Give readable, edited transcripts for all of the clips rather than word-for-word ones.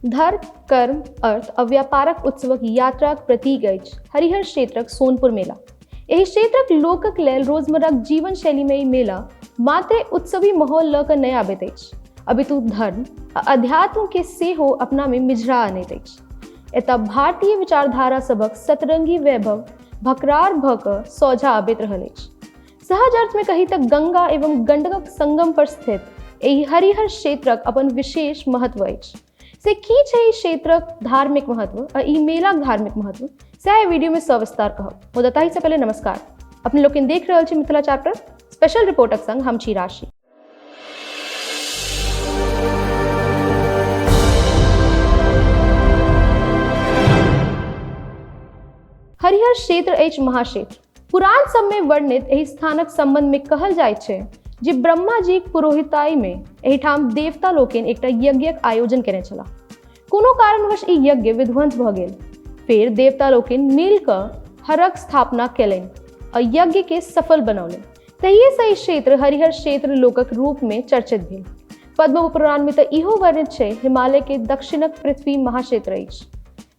धर्म, कर्म, अर्थ आ व्यापारक उत्सवक यात्राक प्रतीक अछि हरिहर क्षेत्रक सोनपुर मेला। एहि क्षेत्रक लोकक लेल रोजमर्राक जीवन शैलीमे ई मेला मात्रे उत्सवी माहौल लऽ कऽ नहि आबैत अछि, अपितु धर्म आ अध्यात्मके सेहो अपनामे मिझरा अनैत अछि। एतय भारतीय विचारधारा सभक सतरंगी वैभव भकरार भऽ कऽ सोझा आबैत रहल अछि। सहज अर्थमे कही तऽ गंगा एवं गंडकक संगम पर स्थित एहि हरिहर क्षेत्रक अपन विशेष महत्व अछि। से की छै ई क्षेत्रक धार्मिक महत्व आ ई मेलाक धार्मिक महत्व, सएह एहि वीडियोमे सविस्तार कहब। मुदा ताहिसँ पहिले नमस्कार, अपने लोकनि देख रहल छी मिथिला चैप्टर स्पेशल रिपोर्टक संग हम छी राशि। हरिहर क्षेत्र अछि महाक्षेत्र। पुराण सबमे वर्णित एहि स्थानक सम्बन्धमे कहल जाइत छै जे ब्रह्माजीक पुरोहिताईमे एहिठाम देवता लोकनि एकटा यज्ञक आयोजन केने छलाह। कोनो कारणवश ई यज्ञ विध्वंस भऽ गेल। फेर देवता लोकनि मिल कऽ हरक स्थापना केलनि आ यज्ञके सफल बनौलनि। तहिएसँ ई क्षेत्र हरिहर क्षेत्र लोकक रूपमे चर्चित भेल। पद्म पुराणमे तऽ इहो वर्णित छै हिमालयके दक्षिणक पृथ्वी महाक्षेत्र अछि।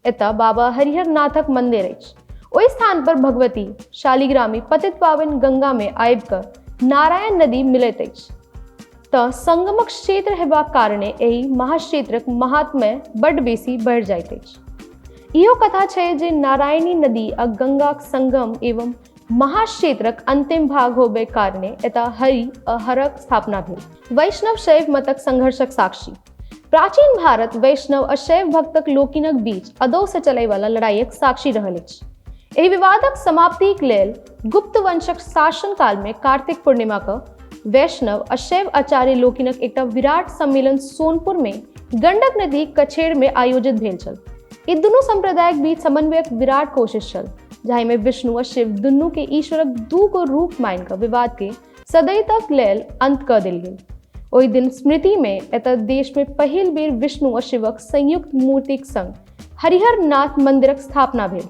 एतय बाबा हरिहर नाथक मंदिर अछि। ओहि स्थान पर भगवती शालिग्रामी पतित पावन गंगा में आबि कऽ नारायण नदी मिलैत अछि। तऽ संगमक क्षेत्र हेबाक कारणे एहि महाक्षेत्रक महात्म्य बड्ड बेसी बढ़ि जाइत अछि। इहो कथा छै जे नारायणी नदी आ गंगाक संगम एवं महाक्षेत्रक अंतिम भाग होबे कारणे एतय हरि आ हरक स्थापना भेल। वैष्णव शैव मतक संघर्षक साक्षी प्राचीन भारत वैष्णव आ शैव भक्तक लोकिनक बीच अदौसँ चलैवला लड़ाइक साक्षी रहल अछि। एहि विवादक समाप्तिक लेल गुप्त वंशक शासन कालमे कार्तिक पूर्णिमाक वैष्णव आ शैव आचार्य लोकिनक एकटा विराट सम्मेलन सोनपुरमे गंडक नदीक कछेरमे आयोजित भेल छल। ई दुनू सम्प्रदायक बीच समन्वयक विराट कोशिश छल, जाहिमे विष्णु आ शिव दुनूके ईश्वरक दू गो रूप मानि कऽ विवादके सदैतक लेल अंत कऽ देल गेल। ओहि दिन स्मृतिमे एतय देशमे पहिल बेर विष्णु आ शिवक संयुक्त मूर्तिक संग हरिहर नाथ मंदिरक स्थापना भेल।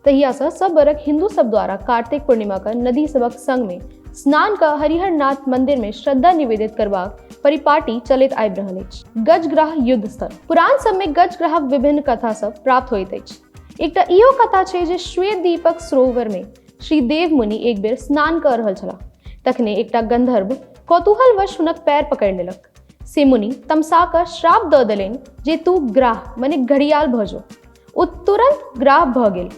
तहियासँ सब बरख हिंदू सब द्वारा कार्तिक पूर्णिमाक नदी सभक संगमे स्नान कऽ हरिहर नाथ मंदिरमे श्रद्धा निवेदित करबाक परिपाटी चलैत आबि रहल अछि। गजग्राह युद्ध स्थल। पुराण सबमे गजग्राहक विभिन्न कथा सब प्राप्त होइत अछि। एकटा इहो कथा छै जे श्वेत दीपक सरोवरमे श्री देव मुनि एक बेर स्नान कऽ रहल छलाह, तखने एकटा गंधर्व कौतूहलवश हुनक पैर पकड़ि लेलक। से मुनि तमसा कऽ श्राप दऽ देलनि जे तू ग्राह मने घड़ियाल भऽ जो। ओ तुरंत ग्राह भऽ गेल।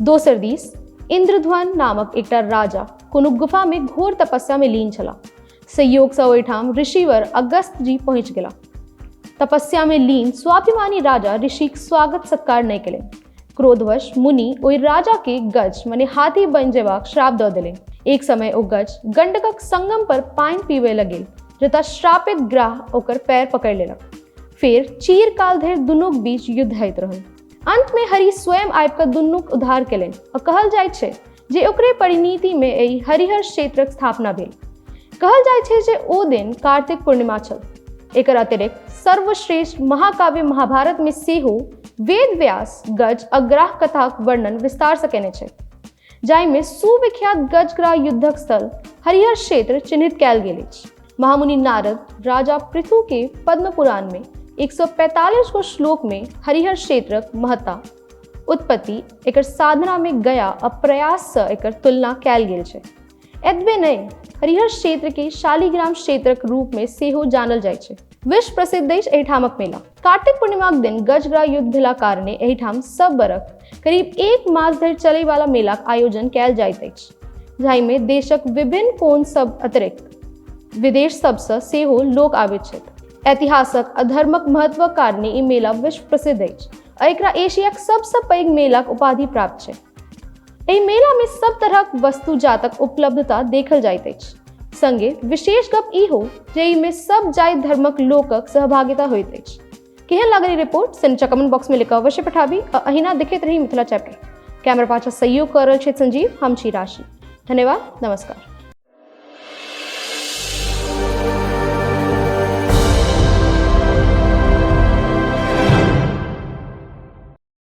दोसर दिस इंद्रध्वन नामक एकटा राजा कोनो गुफामे घोर तपस्यामे लीन छलाह। संयोगसँ ओहिठाम ऋषिवर अगस्त जी पहुँचि गेलाह। तपस्यामे लीन स्वाभिमानी राजा ऋषिक स्वागत सत्कार नहि केलनि। क्रोधवश मुनि ओहि राजा के गज मने हाथी बनि जेबाक श्राप दऽ देलनि। एक समय ओ गज गंडकक संगम पर पानि पीबय लग गेल, जतऽ श्रापित ग्राह ओकर पैर पकड़ि लेलक। फेर चीरकाल धरि दुनूक बीच युद्ध होइत रहल। अंत में हरि स्वयं आबि कऽ दुनूक उद्धार केलनि आ कहल जाइत छै जे ओकरे परिणीति में एहि हरिहर क्षेत्रक स्थापना भेल। कहल जाइत छै जे ओ दिन कार्तिक पूर्णिमा छल। एकर अतिरिक्त सर्वश्रेष्ठ महाकाव्य महाभारत में सेहो वेद व्यास गज अग्राह कथाक वर्णन विस्तार से केने छथि, जाहिमे सुविख्यात गजग्राह युद्धक स्थल हरिहर क्षेत्र चिन्हित कयल गेल अछि। महामुनि नारद राजा पृथु के पद्म पुराण में 145 गो श्लोक में हरिहर क्षेत्रक महत्ता, उत्पत्ति, एकर साधना में गया आ प्रयास से एकर तुलना कयल गेल छै। एतबे नहि, हरिहर क्षेत्र के शालिग्राम क्षेत्रक रूप में सेहो जानल जाइ छै। विश्व प्रसिद्ध अछि एहिठामक मेला। कार्तिक पूर्णिमाक दिन गजग्राह युद्ध भेला कारणे एहिठाम सब बरख करीब एक मास धरि चलैवाला मेलाक आयोजन कयल जाइत अछि, जाहिमे देशक विभिन्न कोण सब अतिरिक्त विदेश सबसँ सेहो लोक आबैत छथि। ऐतिहासिक आ धर्मक महत्वक कारणे ई मेला विश्व प्रसिद्ध अछि आ एकरा एशियाक सबसँ पैघ मेलाक उपाधि प्राप्त छै। एहि मेला में सब तरहक वस्तु जातक उपलब्धता देखल जाइत अछि। संगे विशेष गप इहो जे एहिमे सब जाति धर्मक लोकक सहभागिता होइत अछि। केहन लागल ई रिपोर्ट से नीचा कमेंट बॉक्स में लिख अवश्य पठाबी आ अहिना देखैत रही मिथिला चैप्टर। कैमरा पाछा सहयोग कऽ रहल छथि संजीव, हम छी राशि। धन्यवाद, नमस्कार।